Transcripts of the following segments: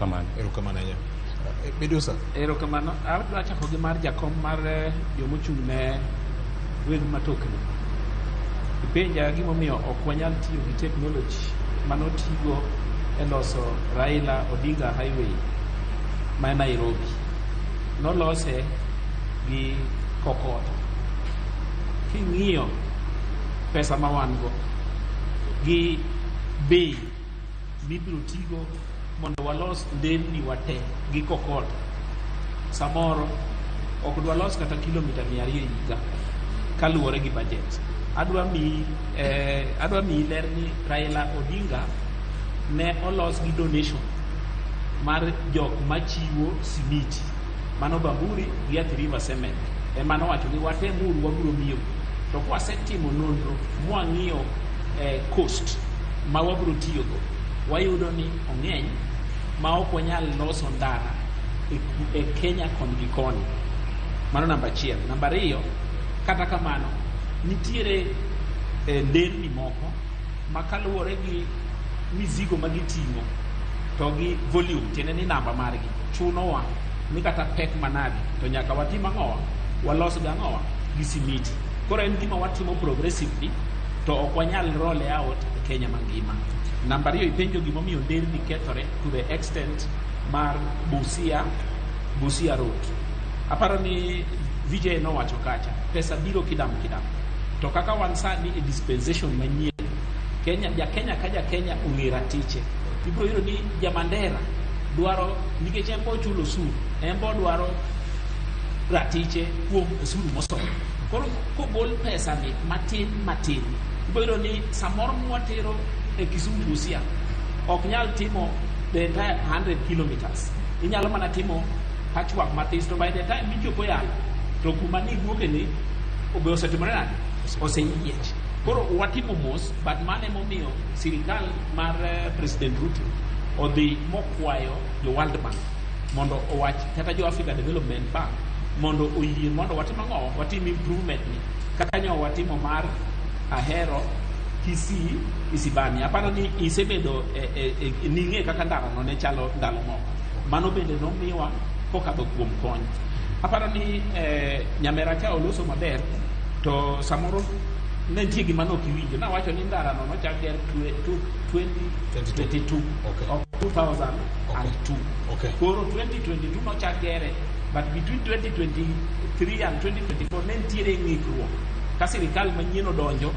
Erokamano. Erokamano ahinya. Midusa. Erokamano. Adwa chako gi mar jakom mar jomochung' ne weg matokni. Ipenja gimomiyo ok wanyal tiyo gi technology manotigo e loso Raila Odinga Highway ma Nairobi. Nolose gi kokoto. King'iyo pesa ma wan go gi bei mibiro tigo mondo walos nderni wate gi kokoto, samoro ok dwalos kata kilomita 200 e higa kaluwore gi budget. Adwa miyi ler ni Raila Odinga ne olos gi donation mar jok machiwo simiti mano Bamburi gi Athi River Cement ema nowacho ni watemuru, wabiro miyou. To kwasetimo nonro mwang'iyo cost ma wabiro tiyogo, wayudo ni ong'eny ma ok wanyal loso ndara e Kenya koni gi koni. Mano namba achiel. Namba ariyo, kata kamano, nitiere nderni moko ma kaluwore gi mizigo ma giting'o to gi volume, tiende ni namba margi, chunowa ni kata pek manade to nyaka watim ang'owa, walos gang'owa gi simiti. Koro en gima watimo progressively to ok wanyal roll out e Kenya mangima. Namba ariyo, ipenjo gimomiyo nderni kethore to the extent mar Busia Road. Aparo ni VJ nowacho kacha, pesa biro kidam kidam. To kaka wan sani e dispensation manyien, Kenya, ja Kenya ka ja Kenya ong'e ratiche. Ibiro yudo ni ja Mandera dwaro, nikech en be ochulo osuru, en be odwaro ratiche kuom osuru mosomo. Koro kogol pesa ni matin matin, ibiro yudo ni samoro mwatero e Kisumu Busia ok nyal timo the entire 100 kilometers. Inyalo mana timo patchwork matis, to by the time michopo yalo to kuma niwuoke ni obe osetimore nade? Oseyiech. Koro watimo mos, but mano emomiyo sirikal mar President Ruto odhi mokwayo jo World Bank mondo owach kata jo Africa Development Bank mondo oyie mondo watim ang'o? Watim improvement ni kaka nyo watimo mar Ahero Kisii Isibani. Aparo ni isebedo e ning'e kaka ndara no ne chalo ndalo moko. Mano bende nomiwa kokadho kuom kony. Aparo ni nyamera cha oloso maber, to samoro ne nitie gima nok iwinjo. Nawacho ni ndara no nochak ger 2022, ok 2002. Koro 2022 nochak gere, but between 2023 and 2024 ne nitiere ng'ikruok ka sirikal manyien odonjo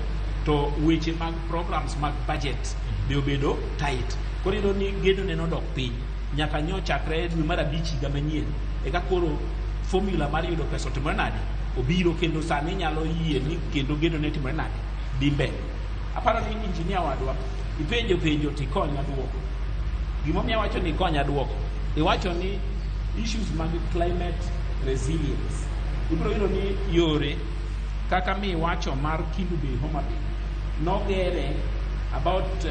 to weche mag programs mag budget be obedo tight. Koro iyudo ni gedo ne nodok piny nyaka nyo chakre dwe mar abich higa manyien eka koro formula mar yudo pesa otimore nade, obiro kendo. Sani nyalo yie ni kendo gedo ne timore nade, dhi mbele. Aparo ni engineer wadwa ipenjo penjo tikonya duoko. Gimomiyo awacho ni ikonya duoko, iwacho ni issues mag climate resilience, ibiro yudo ni yore kaka miwacho mar Kendu Bay Homa Bay nogere about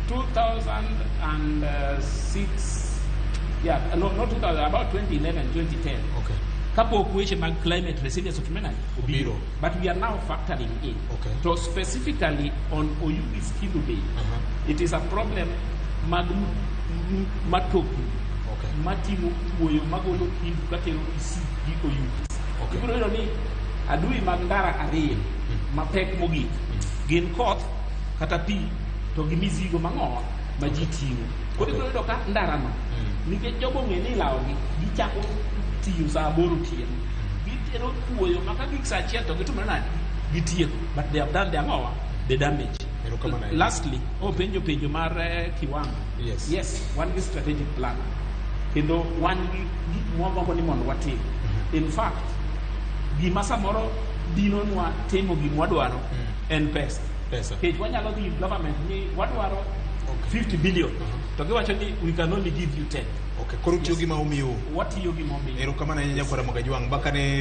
2006, yeah, no, not 2000, about 2011, 2010, kapok weche mag climate resilience otimore nade, Obiro. But we are now factoring in. To specifically on Oyugis Kendu Bay, it is a problem mag matokni mating'o kuoyo magolo Kendu katero Kisii gi Oyugis. Ibiro yudo ni adui mag ndara ariyo mapek mogik gin koth kata pi to gi mizigo mang'owa ma ji ting'o. Koro ibiro yudo ka ndarano, nikech jogo ong'e ni ilawogi, gichako tiyo saa 8 otieno, gitero kuoyo ma ka gik saa 1 to gitimore nade, gitieko, but they have done the ang'owa, the damage. Erokamano ahinya. Lastly, openjo penjo mar kiwango. Yes, wan gi strategic plan kendo wan gi gik mwagombo ni mondo watim. In fact, gima samoro dinonwa timo gimwadwaro en pesa. Pesa. Nikech wanyalo dhi ir government ni wadwaro 50 billion to giwacho ni we can only give you 10. Okay. Koro utiyo gi ma omiu. Watiyo gi momiyo. Erokamano ahinya, nyakwara Magajwang'. Baka ne